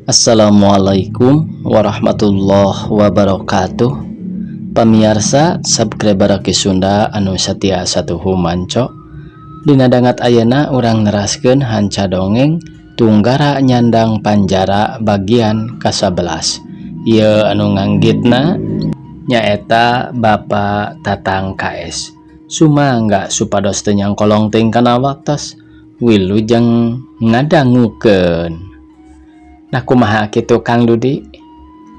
Assalamualaikum warahmatullahi wabarakatuh. Pamiarsa subscriber Ki Sunda anu satia satuhu manco. Dina dangat ayeuna urang neraskeun hanca dongeng Tunggara Nyandang Panjara bagian ka-11. Ieu anu nganggitna nyaeta Bapak Tatang KS. Sumangga supados teu nyangkolong teuing kana waktos. Wilujeng ngadangukeun. Nah, kumaha kitu, Kang Dudi?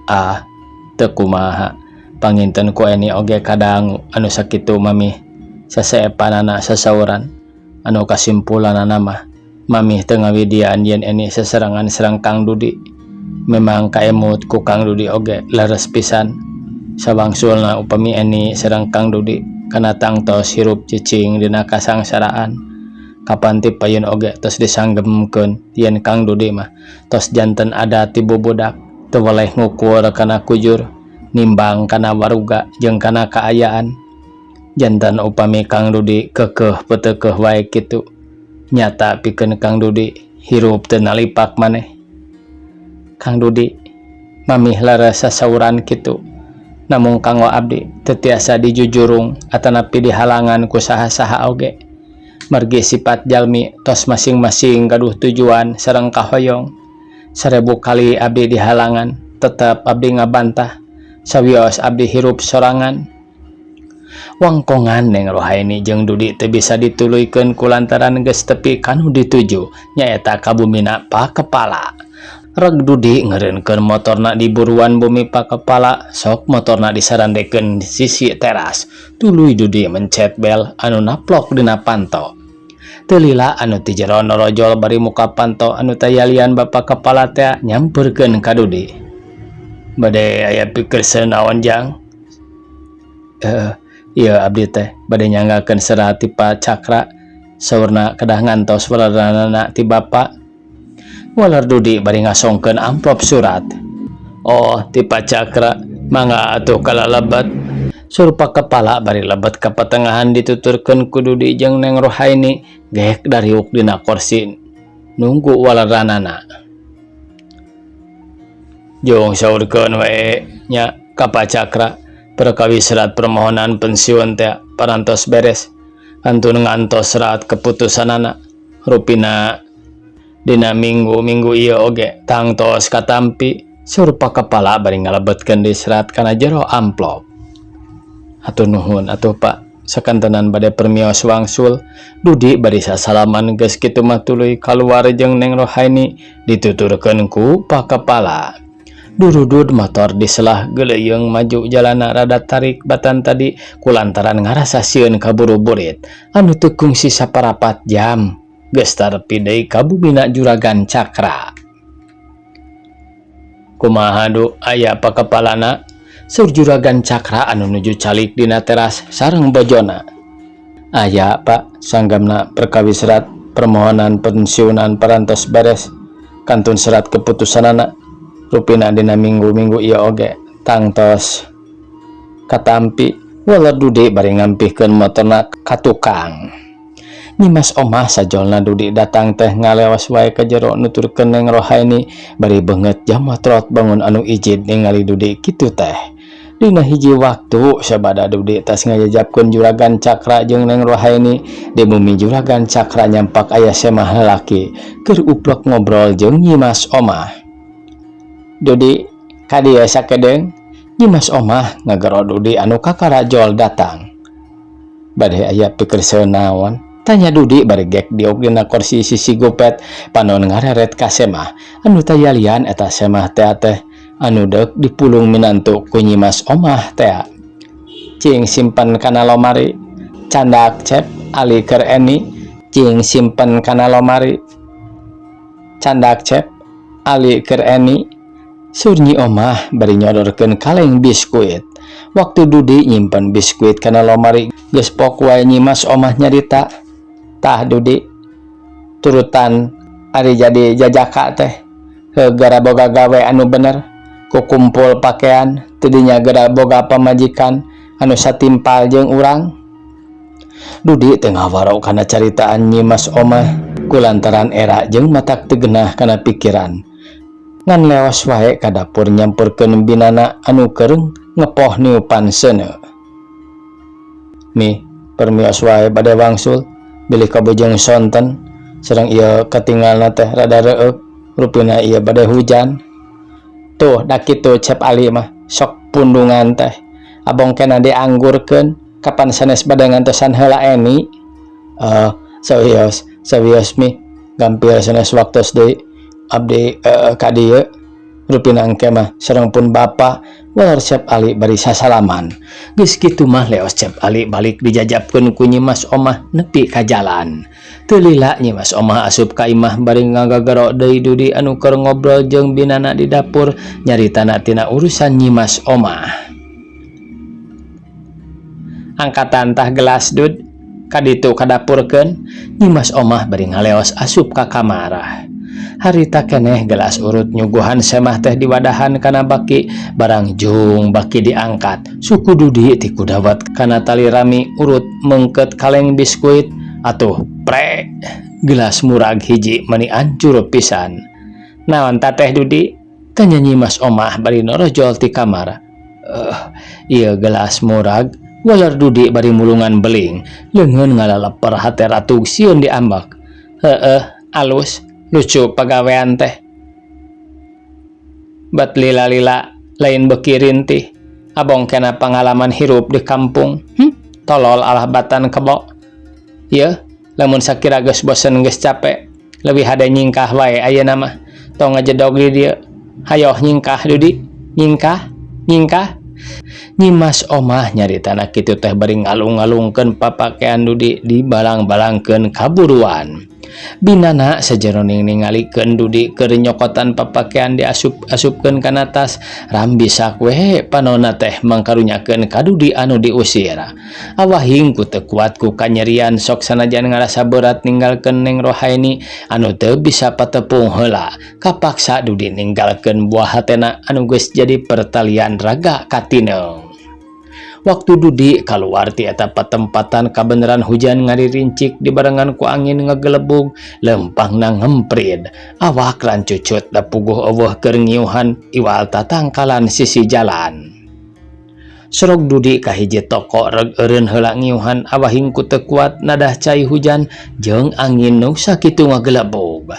Ah, teu kumaha, panginten ku Eni oge kadangu anu sakitu mami saseepanana sasauran. Anu kasimpulanana mah Mami teu ngawidian yen Eni sasarengan sareng Kang Dudi. Memang kaemut ku Kang Dudi oge leres pisan. Sawangsulna upami Eni sareng Kang Dudi kana tangtos hirup cicing dina kasangsaraan. Kapan ti payun oge tos disanggemkeun yen Kang Dudi mah tos janten adat ti bubudak, teu weleh ngukur kana kujur, nimbang kana waruga jeung kana kaayaan. Janten upami Kang Dudi keukeuh peuteukeuh wae kitu, nyata pikeun Kang Dudi hirup teu nalipak maneh. Kang Dudi, Mamih leres sasauran kitu, namung kanggo abdi teu tiasa dijujurung atanapi dihalangan ku saha-saha oge, margi sifat jalmi tos masing-masing gaduh tujuan sareng kahoyong. 1000 kali abdi dihalangan, tetep abdi ngabantah sawios abdi hirup sorangan. Wangkongan Neng Rohaini jeung Dudi teu bisa dituluykeun kulantaran geus tepi kanu dituju, nyaeta ka bumina Pak Kepala. Reg Dudi ngeureunkeun motorna di buruan bumi Pak Kepala, sok motorna disarandekeun sisi teras. Tuluy Dudi mencet bel anu naplok dina panto. Teu lila anu ti jero norojol bari muka panto anu tayalian Bapak Kepala teh nyamperkeun ka Dudi. "Bade aya pikerseuh naon, Jang?" "Ieu abdi teh bade nyanggakeun serat ti Pak Cakra, saurna kedah ngantos waleranana ti Bapak," waler Dudi bari ngasongkeun amplop surat. "Oh, ti Pak Cakra, mangga atuh kalalebet," saur Pak Kepala bari lebet ka patengahan dituturkeun ku Dudi jeung Neng Rohaini geek dariuk dina korsi nunggu waleranana. "Jung saurkeun we nya ka Pak Cakra, perkawis serat permohonan pensiun teh parantos beres, kantun ngantos serat keputusanana. Rupina dina minggu-minggu ieu oge tangtos katampi," saur Pak Kepala bari ngalebetkeun deui serat kana jero amplop. "Hatur nuhun atuh, Pak, sakantenan bade permios wangsul," Dudi bari sasalaman. Geus kitu mah tuluy kaluar jeung Neng Rohaini dituturkeun ku Pak Kepala. Durudud motor diselah geuleuyeung maju, jalana rada tarik batan tadi kulantaran ngarasa sieun kaburu-burit. Anu teu kungsi saparapat jam geus tarepi deui ka bumina Juragan Cakra. "Kumaha, Du, aya Pak Kepalana?" saur Juragan Cakra anu nuju calik dina teras sareng bojona. "Aya, Pak, sanggemna perkawis serat permohonan pensiunan parantos beres, kantun serat keputusanana. Rupina dina minggu-minggu ieu oge tangtos katampi," waler Dudi bari ngampihkeun motorna ka tukang. Nyimas Omah sajolna Dudi datang teh ngalewas wae ka jero, nuturkeun Neng Rohaini bari beungeut jamotrot bangun anu ijid ningali Dudi kitu teh. Dina hiji waktu sabada Dudi tas ngajajapkeun Juragan Cakra jeung Neng Rohaini, di bumi Juragan Cakra nyampak aya semah lalaki keur uplek ngobrol jeung Nyimas Omah. "Dudi, ka dieu sakedeung," Nyimas Omah ngagero Dudi anu kakara jol datang. "Bade aya pikerseuh naon?" tanya Dudi bari gek diuk dina korsi sisi gupet, panon ngareret ka semah. Anu tayalian eta semah tea teh anu deuk dipulung minantu ku Nyimas Omah tea. "Cing simpen kana lomari. Candak, Cep, ali keur Eni. Cing simpen kana lomari. Candak, Cep, ali keur Eni," saur Nyi Omah bari nyodorkeun kaleng biskuit. Waktu Dudi nyimpen biskuit kana lomari, geus pok wae Nyimas Omah nyarita. "Tah, Dudi, turutan ari jadi jajaka teh heuh geura boga gawe anu bener, kukumpul pakean, tidinya geura boga pamajikan anu satimpal jeung urang." Dudi teu ngawaro kana caritaan Nyimas Omah kulantaran era jeung matak teu genah kana pikiran. Ngan leos wae ka dapur nyampurkeun binana anu keur ngepoh niupan seuneu. Mi, permios wae bade wangsul, bilih kabujeng sonten, sareng ieu katingalna teh rada reueuk, rupina ieu bade hujan. Tuh da kitu Cep Ali mah, sok pundungan teh. Abong kena dianggurkeun, kapan sanes bade ngantosan heula Eni? Eh, sawios, sawios Mi, gampil sanes waktos deui abdi ka dieu. Rupina engke mah sareng pun bapa, waler Cep Ali bari sasalaman. Geus kitu mah leos Cep Ali balik dijajabkeun ku Nyi Mas Omah nepi ka jalan. Teu lila Nyi Mas Omah asup ka imah bari ngagagero deui Dudi anu keur ngobrol jeung binana di dapur nyaritana tina urusan Nyi Mas Omah. Angkatan tah gelas Dud, kaditu kadapurkeun. Nyi Mas Omah bari ngaleos asup ka kamar. Harita keneh gelas urut nyuguhan semah teh diwadahan kana baki, barang jung baki diangkat. Suku Dudi ti kudawat kana tali rami urut meungkeut kaleng biskuit, atuh pre gelas murag hiji meni ancur pisan. Naon tateh Dudi? Tanya Nyi Mas Omah bari norojol ti kamar. Eh, ieu gelas murag, waler Dudi bari mulungan beling, leungeun ngalaleper hate ratug sieun diambek. Heueuh, alus, lucu pagawean teh. Bet lila-lila lain beuki rintih. Abong kena pangalaman hirup di kampung. Tolol alah batan kebo. Yeuh, lamun sakira geus bosen geus capek, leuwih hade nyingkah wae ayeuna mah. Tong ngajedog di dieu. Hayoh nyingkah Dudi, nyingkah, nyingkah. Nyi Mas Omah nyaritana kitu teh bari ngalung-ngalungkeun papakean Dudi dibalang-balangkeun kaburuan. Binana sajeroning ningalikeun Dudi keur nyokotan papakean diasup-asupkeun kana tas, rambisak we panonna teh mangkarunyakeun ka Dudi anu diusir. Awahing ku teu kuat ku kanyerian sok sanajan ngarasa berat ninggalkeun Neng Rohaini anu teu bisa patepung heula. Kapaksa Dudi ninggalkeun buah hatena anu geus jadi pertalian raga katineung. Waktu Dudi kaluar ti eta patempatan kabeneran hujan ngaririncik dibarengan ku angin ngagelebug, lempangna ngemprid. Awak rancucut da puguh eueuh keur ngiuhan iwal tatangkalan sisi jalan. Sorog Dudi ka hiji toko reg eureun heula ngiuhan awahing ku teu kuat nadah cai hujan jeung angin nu sakitu ngagelebug.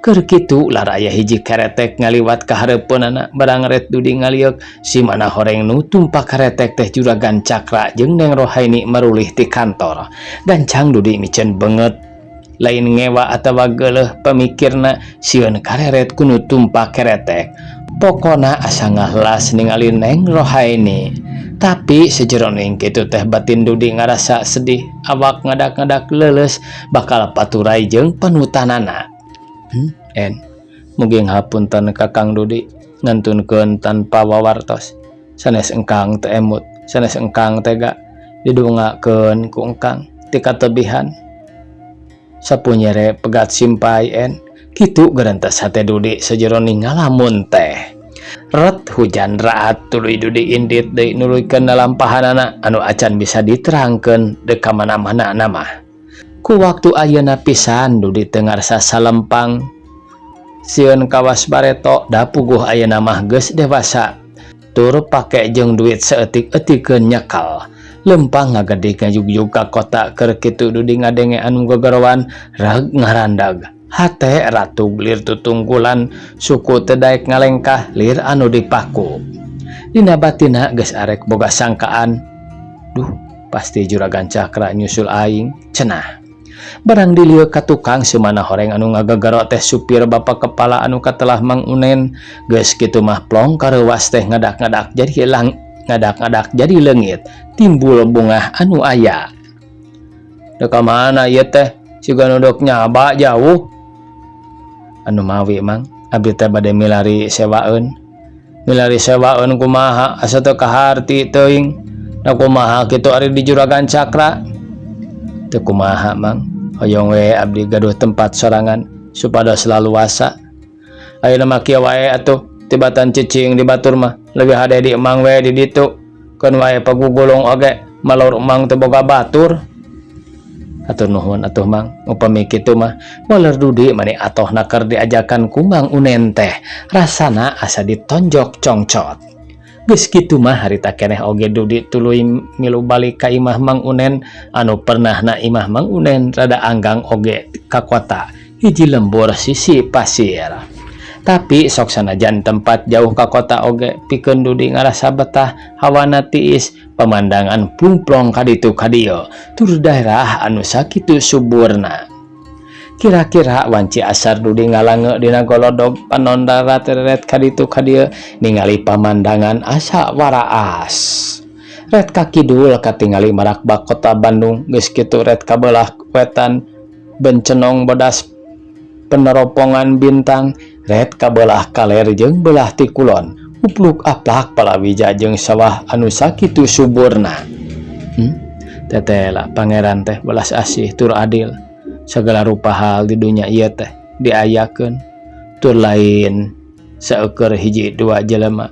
Keur kitu lara aya hiji keretek ngaliwat ka hareupeunana barang ret Dudi ngalieuk si mana horeng nu tumpak karetek teh Juragan Cakra jeung Neng Rohaini marulih ti kantor. Gancang Dudi miceun beungeut lain ngewa atawa geuleuh pamikirna sieun kareret ku nu tumpak keretek. Pokona asa ngahelas ningali Neng Rohaini. Tapi sajeroning kitu teh batin Dudi ngarasa sedih, awak ngadak-ngadak leuleus bakal paturay jeung panutanana. En, mugi ngapunten ka Kang Dudi ngantunkeun tanpa wawartos. Sanes engkang teu emut, sanes engkang tega didungakeun ku engkang ti katebihan. Sapunyere pegat simpay en, kitu gerentes hate Dudi sajeroning ngalamun teh. Ret hujan raat tuluy Dudi indit deui nuluykeun lalampahanana anu acan bisa diterangkeun deuk ka mana-mana mah. Ku waktu ayeuna pisan Dudi teu ngarasa salempang. Sieun kawas bareto da puguh ayeuna mah geus dewasa. Tur pake jeung duit saeutik-eutikeun nyekal. Lempang ngagedig ngajugjug ka kota keur kitu Dudi ngadenge anu gogorowan reg ngarandag. Hate ratug lir tutungkulan suku teu daek ngalengkah lir anu dipaku. Dina batinna geus arek boga sangkaan. Duh, pasti Juragan Cakra nyusul aing, cenah. Barang dilieu ka tukang semana horeng anu ngagagaro teh supir bapak kepala anu katelah Mang Unen. Geus kitu mah plong kareuwas teh ngadak-ngadak jadi lang ngadak-ngadak jadi leungit, timbul bungah anu aya. Dek ka mana ieu teh? Siga nu dek nyaba jauh. Anu mawi Mang, abdi teh bade milari sewaeun. Milari sewaeun kumaha asa teu kaharti teuing. Da kumaha kitu ari di Juragan Cakra? Teu kumaha Mang, hoyong we abdi gaduh tempat sorangan supados laluasa. Ayeuna mah kieu wae atuh, tibatan cicing di batur mah leuwih hade di emang we di ditu. Keun wae pagugulung oge malor emang teu boga batur. Hatur nuhun atuh Mang, upami kitu mah waler Dudi mani atohna keur diajakan ku Mang Unen teh rasana asa ditonjok congcot. Geus kitu mah harita keneh oge Dudi tuluy milu balik ka imah Mang Unen anu pernahna imah Mang Unen rada anggang oge ka kota hiji lembur sisi pasir. Tapi sok sanajan tempat jauh ka kota oge pikeun Dudi ngarasa betah hawana tiis pemandangan plungplong kaditu kadieu tur daerah anu sakitu suburna. Kira-kira wanci asar Dudi ngalange dina golodog panon darat kaditu kadieu ningali pamandangan asa waraas. Ret ka kidul katingali marakbak kota Bandung geus kitu ret ka beulah wetan bencenong bodas peneropongan bintang ret ka beulah kaler jeung beulah ti kulon upluk aplak palawija jeung sawah anu sakitu suburna. Tetela pangeran teh belas asih tur adil segala rupa hal di dunya ieu teh diayakeun tur lain saeukeur hiji dua jelema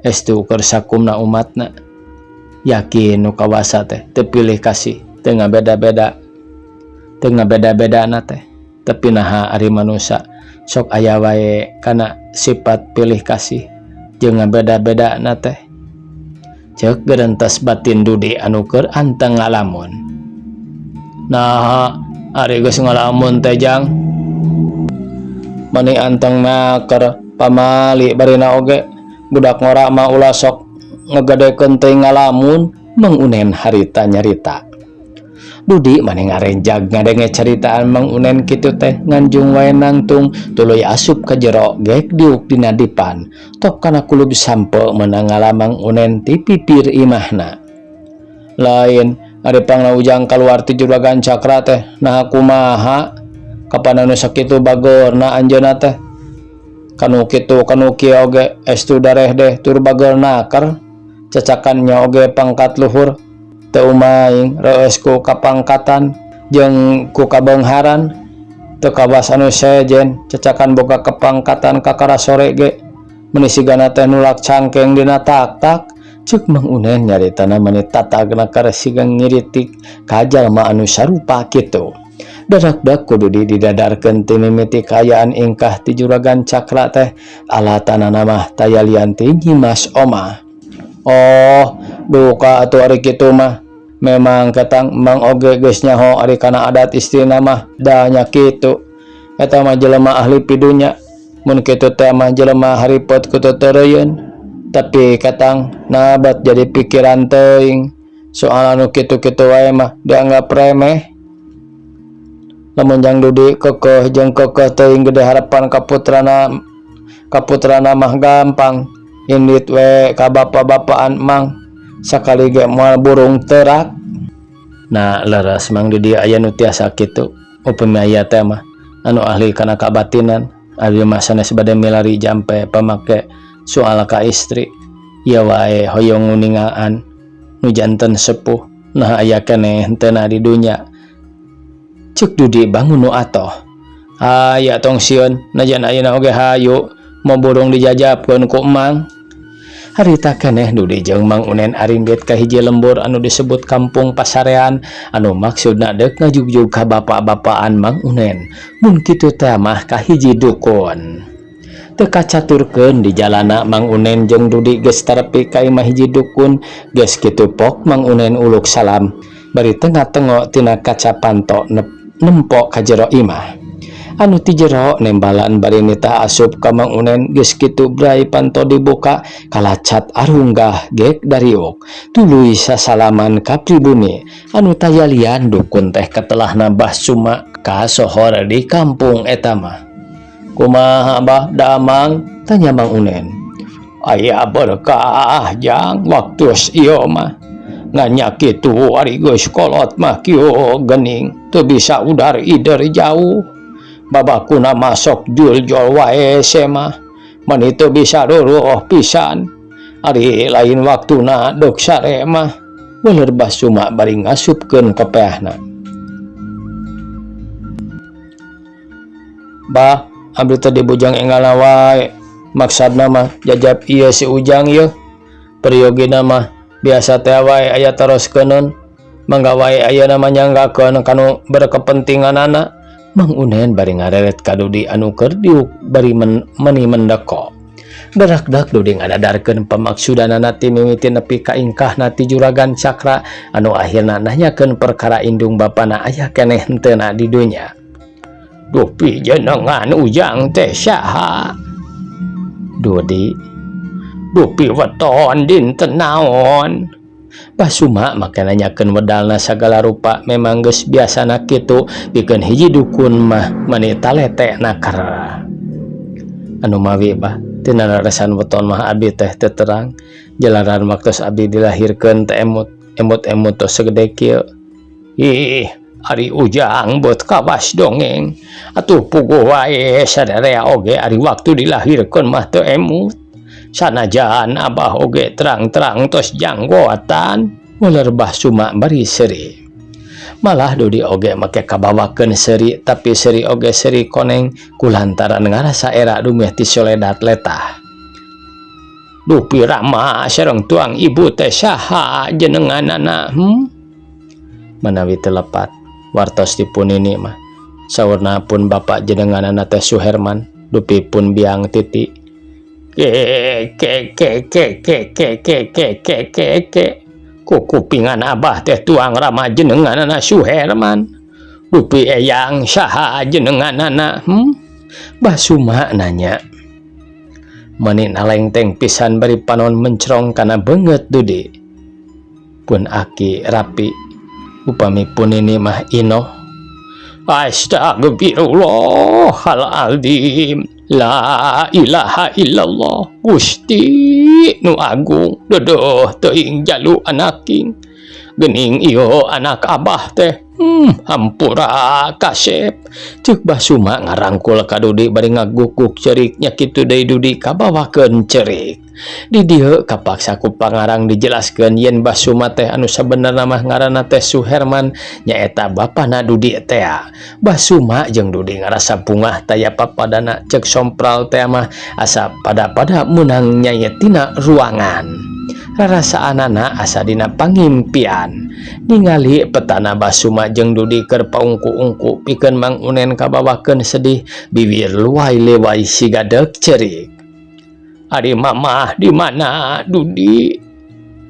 estu keur sakumna umatna yakin nu kawasa teh teu pilih kasih teu ngabeda-beda teu ngabeda-bedana teh tapi naha ari manusia sok aya wae kana sifat pilih kasih jeung ngabeda-bedana teh ceuk gerentes batin Dudi anu keur anteng ngalamun. Naha ari geus ngalamun teh jang mani anteng naker pamali barina oge budak ngora mah ulah sok ngegedekeun teuing ngalamun Mang Unen harita nyarita. Dudi mani ngarenjag ngadenge caritaan Mang Unen kitu teh nganjung wae nangtung tuluy asup ka jero gek diuk dina dipan top kana kulub sampe meunang ngala Mang Unen ti pipir imahna. Lain ari pangna Ujang kaluar ti Juragan Cakra teh naha kumaha kapan anu sakitu bagorna anjeunna teh kanu kitu kanu kieu oge estu dareh deh tur bageur naker cacakan nya oge pangkat luhur teu umaing reueus ku kapangkatan jeung ku kabeungharan teu kawas anu sejen cacakan boga kepangkatan kakara sore ge meuni sigana teh nulak cangkeng dina tak-tak ceuk Mang Unen nyaritana mani tatagna karesiga ngiritik ka jalma anu sarupa kitu. Dadak-dak ku Dudi didadarkeun ti mimiti kaayaan ingkah ti Juragan Cakra teh alatanana mah taya lian ti Nyimas Omah. Oh, duka atuh ari kitu mah. Memang ketang Mang oge geus nyaho ari kana adat istrina mah da nya kitu. Eta mah jelema ahli pidunya. Mun kitu teh mah jelema haripot ku teureuyeuun. Tapi ketang nabat jadi pikiran teuing. Soal anu kitu-kitu wae mah dianggap remeh. Lamun Jang Dudi kekeh jeung kekeh teuing gede harapan kaputrana mah gampang. Indit we ka bapa-bapaan Mang sakali ge moal burung terak. Nah leres Mang di dieu aya nu tiasa kitu upami aya teh mah anu ahli kana kabatinan abdi mah sanes bade milari jampe pamake soal ka istri ieu wae hoyong nguningaan nu janten sepuh nah aya keneh henteu di dunya ceuk Dudi bangun nu atoh. Aya tong sieun najan ayeuna oge hayu mau burung dijajabkeun ku Mang. Harita keneh Dudi jeung Mang Unen aringgit ka hiji lembur anu disebut Kampung Pasarean anu maksudna deuk ngajugjug ka bapak-bapaan Mang Unen mun kitu teh mah ka hiji dukun. Teu kacaturkeun di jalana Mang Unen jeung Dudi geus tarepi ka imah hiji dukun geus kitu pok Mang Unen uluk salam bari tengah-tengok tina kaca panto nempo ka jero imah. Anu ti jero nembalan bari nitah asup ka Mang Unen geus kitu brai panto dibuka kalacat arunggah gek dariuk tuluy sasalaman ka pribumi anu tayalian dukun teh ketelahna Bah Suma kasohor di kampung eta mah. Kumaha Bah damang tanya Mang Unen. Aya berkah jang waktu ieu mah ngan kitu ari geus kolot mah kieu geuning teu bisa udar ider jauh. Babakuna masuk juljol wae semah mani teu bisa ruruh pisan ari lain waktuna dok sare mah weuleur Bah Suma bari ngasupkeun kopeahna. Bah abdi teh dibujang enggalna wae maksadna mah jajab ieu si Ujang ieu peryogina mah biasa teh wae aya teroskeunun Mangga wae ayeuna mah nyanggakeun kanu berkepentinganana. Mang Unen bari ngareret ka Dudi anu keur diuk bari meni mendeko. Darakdak Dudi ngadadarkeun pamaksudanana ti mimiti nepi ka ingkahna ti Juragan Cakra anu akhirna nanyakeun perkara indung bapana aya keneh henteuna di dunya. Dupi jenengan Ujang teh saha? Dudi. Dupi weton dinten naon? Basuma make nanyakeun wedalna sagala rupa memang geus biasana kitu pikeun hiji dukun mah mani talete naker. Anu mawi bah tina lalesan weton mah abdi teh teu terang jalaran waktos abdi dilahirkeun teh emut emut-emut tos sagede kieu. Ih, ari Ujang beut kawas dongeng atuh puguh wae sarerea oge ari waktu dilahirkeun mah teu emut. Sanajan Abah oge terang-terang tos janggotan uler Bah Suma bari seuri. Malah Dudi oge make kabawakeun seuri tapi seuri oge seuri koneng kulantaran ngarasa era dumeh ti soledat letah. Dupi Rama sareng tuang ibu teh saha jenenganana Manawi teu lepat wartos dipun nini mah. Saurna pun bapak jenenganana teh Suherman dupi pun biang Titi. Ke ke ke ke ke ke ke ke ke ke ke ku kupingan abah teh tuang rama jenenganana Suherman dupi eyang saha jenenganana Basuma nanya meni nalengteng pisan bari panon mencrong kana beungeut Dudi pun aki Rapi upami pun ini mah Inoh. Astagfirullahaladzim la ilaha illallah Gusti nu agung deudeuh teuing jalu anaking geuning ieu anak abah teh hampura kasep ceuk Basuma ngarangkul ka Dudi bari ngaguguk ceurik nya kitu deui Dudi kabawakeun ceurik. Di dieu kapaksa ku pangarang dijelaskeun yen Basuma teh anu sabenerna mah ngaranna teh Suherman nyaeta bapana Dudi tea. Basuma jeung Dudi ngarasa bungah taya papadana ceuk sompral tea mah asa pada-pada meunang nyayetina ruangan. Rarasaanana asa dina pangimpian. Ningali petana Basuma jeung Dudi keur paungku-ungku pikeun Mang Unen kabawakeun sedih biwir luai-lewai siga deuk ceurik. Ari mamah di mana Dudi?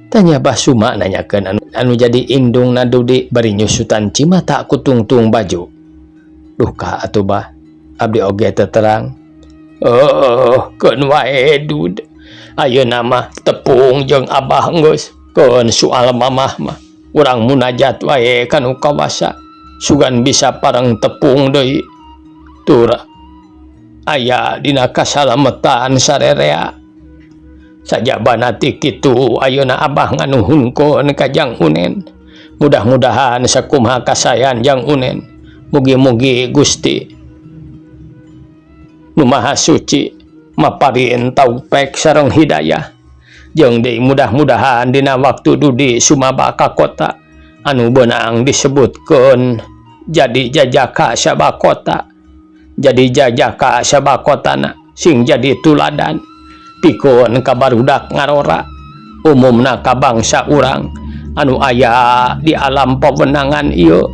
Tanya Basuma nanyakeun anu jadi indungna Dudi bari nyusutan cimata ku tungtung baju. Duka atuh bah, abdi oge teu terang. Heuh, keun wae Dud. Ayeuna mah tepung jeung abah geus keun soal mamah mah. Urang munajat wae ka nu kawasa. Sugan bisa pareng tepung deui. Tur aya dina kasalametan sarerea. Sajabana ti kitu ayeuna abah nganuhunkeun ka Jang Unen. Mudah-mudahan sakumaha kasayan Jang Unen. Mugi-mugi Gusti Nu Maha Suci maparin taufik sareng hidayah. Jeung deui mudah-mudahan dina waktu Dudi sumaba ka kota anu beunang disebutkeun jadi jajaka sabakota. Jadi jajaka sabakotana sing jadi tuladan pikeun ka barudak ngarora umumna ka bangsa urang anu aya di alam pewenangan ieu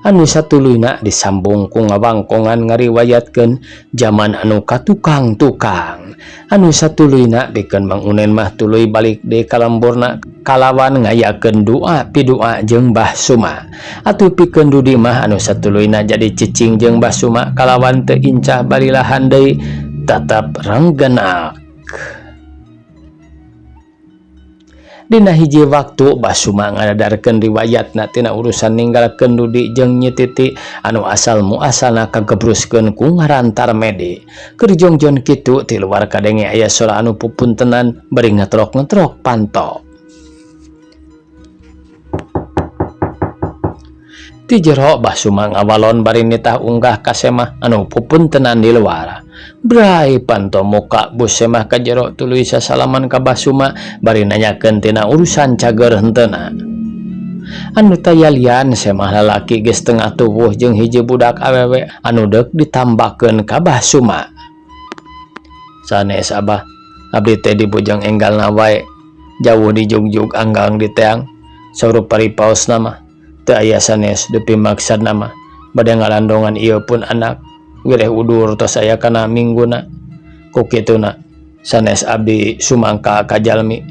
anu satuluyna disambung ku ngawangkongan ngariwayatkeun jaman anu katukang-tukang anu satuluyna pikeun Mang Unen mah tuluy balik deui ka lemburna kalawan ngayakeun doa pidoa jeung Bah Suma atuh pikeun Dudi mah anu satuluyna jadi cicing jeung Bah Suma kalawan teu incah balilahan deui tetep renggenak. Dina hiji waktu Basuma ngadadarkeun riwayatna tina urusan ninggalkeun Dudi jeung Nyi Titi anu asal muasalna kagebruskeun ku ngaran Tarmedi. Keur jongjon kitu ti luar kadenge aya sora anu pupuntenan bari ngetrok-ngetrok panto. Ti jero Basuma ngawalon bari nitah unggah ka semah anu pupuntenan di luar. Bray panto muka bus semah ka jero tuluy sasalaman ka Basuma bari nanyakeun tina urusan cager henteuna. Anu tayalian semah lalaki geus tengah tuwuh jeung hiji budak awewe anu deuk ditambakeun ka Basuma. Sanes abah, abdi teh dibujeng enggalna wae, jauh dijugjug anggang diteang, saur paripaosna mah. Teu aya sanes dupi maksad mah bade ngalandongan ieu pun anak wireh udur tos aya kana mingguna. Ku kituna sanes abdi sumangka ka jalmi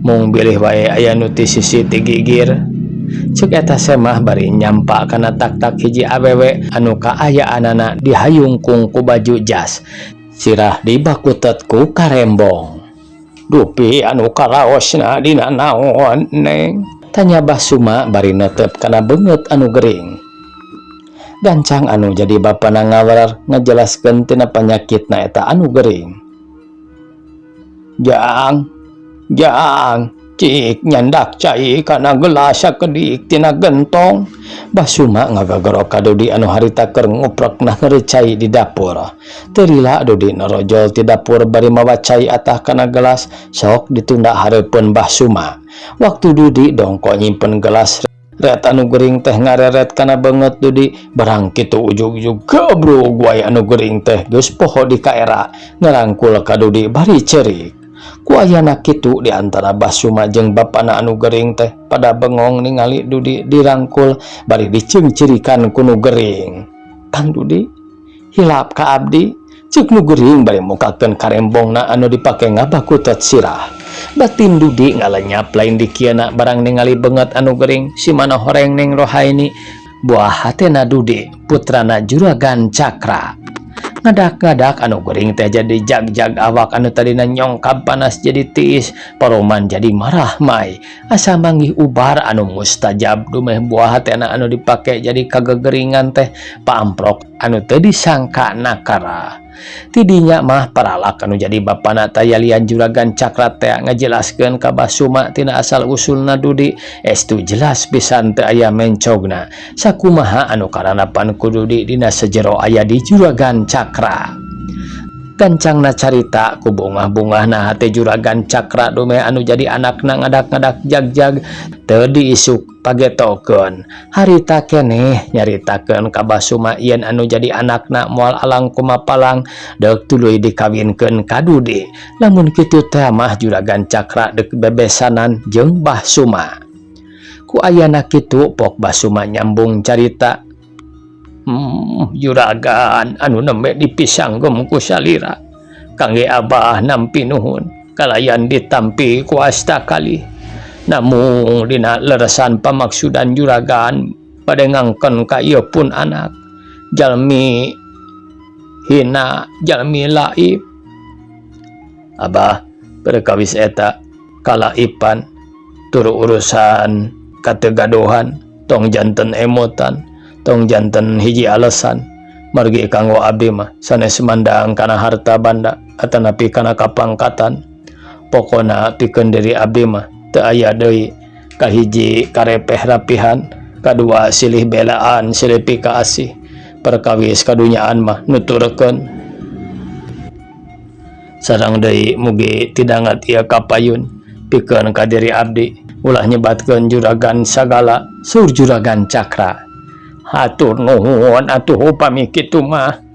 mung bilih wae aya nu ti sisi ti gigir. Cek eta Semah bari nyampa kana tak-tak hiji awewe anu kaayaanana dihayungkung ku baju jas. Sirah dibakutet ku karembong. Dupi anu karaosna dina naon, Neng? Tanya Bah Suma bari netep kana beungeut anu gering. Gancang anu jadi bapana ngawaler ngajelaskeun tina panyakitna eta anu gering. Jang, jang, cik nyandak cai kana gelas sakedik tina gentong. Bah Suma ngagagero ka Dodi anu harita keur nguprek nah cai di dapur. Teu lila Dodi norojol ti dapur bari mawa cai atah kana gelas sok ditunda hareupeun Bah Suma. Waktu Dodi dongko nyimpen gelas, ret anu gering teh ngareret kana beungeut Dodi. Barang kitu ujug-ujug gebrug wae anu gering teh geus poho di kaera ngarangkul ka Dodi bari ceurik. Ku ayana kitu di antara Bah Suma jeung bapana anu gering teh pada bengong ningali Dudi dirangkul bari diceungceurikan ku nu gering. "Kang Dudi, hilap ka abdi," cek nu gering bari mukakeun karembongna anu dipake ngabakutet sirah. Batin Dudi ngalenyap lain dikieuna barang ningali beungeut anu gering. Si mana horeng Neng Rohaini, buah hatena Dudi, putrana Juragan Cakra. Ngadak-ngadak anu gering teh jadi jag-jag, awak anu tadina nyongkab panas jadi tiis, paroman jadi marahmai asa manggih ubar anu mustajab dumeh buah hatena anu dipake jadi kagegeringan teh paamprok anu teu disangka nakara. Tidinya mah paralak anu jadi bapana tayalian Juragan Cakra teh ngajelaskeun ka Bah Suma tina asal usulna Dudi. Estu jelas pisan teu aya mencogna sakumaha anu karanapan ku Dudi dina sejero aya di Juragan Cakra. Gancangna carita, ku bungah-bungahna hate Juragan Cakra dumeh anu jadi anakna ngadak-ngadak jag-jag teu diisuk pagetokeun. Harita keneh nyaritakeun ka Bah Suma yen anu jadi anakna moal alang kumapalang deuk tuluy dikawinkeun ka Dudi. Lamun kitu teh mah Juragan Cakra deuk bebesanan jeung Bah Suma. Ku ayana kitu pok Bah Suma nyambung carita. Juragan anu nembe dipisanggem ku salira kangge abah nampi nuhun kalayan ditampi ku asta kalih. Namung dina leresan pamaksudan juragan bade ngangken ka ieu pun anak jalmi hina, jalmi laib. Abah, perkawis eta kalaipan turu urusan kategaduhan tong janten emotan, tong janten hiji alasan, margi kanggo abdi mah sanes mandang kana harta banda atanapi kana kapangkatan. Pokona pikeun diri abdi mah teu aya deui: kahiji, karepeh rapihan, kadua, silih belaan, silih pikaasih. Perkawis kadunyaan mah nuturkeun. Sareng deui mugi tidangat ieu kapayun pikeun ka diri abdi, ulah nyebatkeun juragan sagala, sur Juragan Cakra. Hatur nuhun atuh upami kitu mah.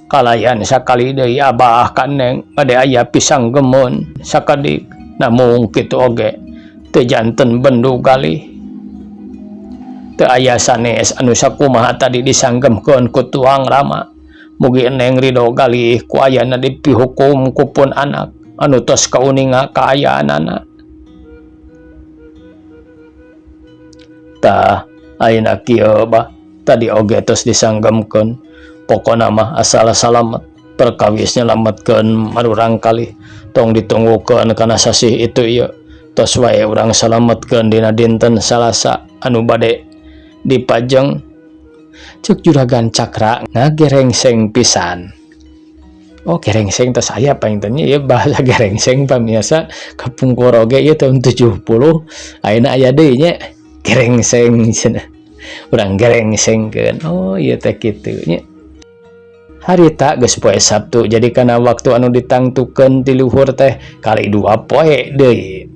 Kalayan sakali deui abah ka Neng bade aya pisanggemeun sakedik, namung kitu oge teu janten bendu galih. Teu aya sanes anu sakumaha tadi disanggemkeun ku tuang rama. Mugi Neng ridho galih ku ayana dipihukum ku pun anak anu tos kauninga kaayaanana. Tah, ayeuna kieu, Bah, tadi oge tos disanggemkeun. Pokona mah asal salamet, perkawis nyelametkeun marurang kalih tong ditunggukeun kana sasih itu ieu, tos wae urang salametkeun dina dinten Salasa anu bade dipajeng, cek Juragan Cakra ngagerengseng pisan. Oh, gerengseng tos aya painten nya ieu bahasa gerengseng. Pamiarsa, kapungkur oge ieu tahun 70, ayeuna aya deui nya gerengseng cenah, urang gerengsengkeun. Oh, ieu teh kitu nya. Harita geus poe Sabtu, jadi kana waktu anu ditangtukeun ti luhur teh kali 2 poe deui.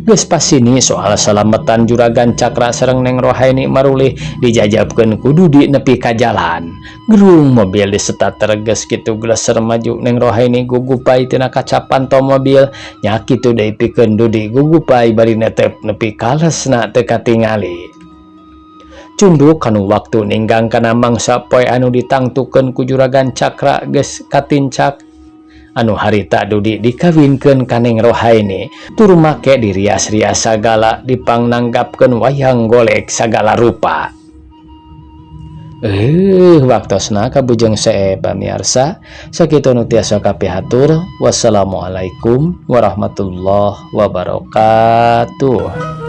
Geus pasini soal salametan Juragan Cakra sareng Neng Rohaini marulih dijajabkeun ku Dudi nepi ka jalan. Gerung mobil disetater geus kitu gleser maju. Neng Rohaini gugupai tina kaca panto mobil nya, kitu deui pikeun Dudi, gugupai bari netep nepi kalesna teu katingali. Cunduk kanu waktu ninggang kana mangsa poe anu ditangtukeun ku Juragan Cakra geus katincak anu harita Dudi dikawinkeun ka Neng Rohaini tur make dirias-rias sagala, dipangnanggapkeun wayang golek sagala rupa. Waktosna kabujeng see, pamiarsa. Sakitu nu tiasa kapihatur. Wassalamualaikum warahmatullahi wabarakatuh.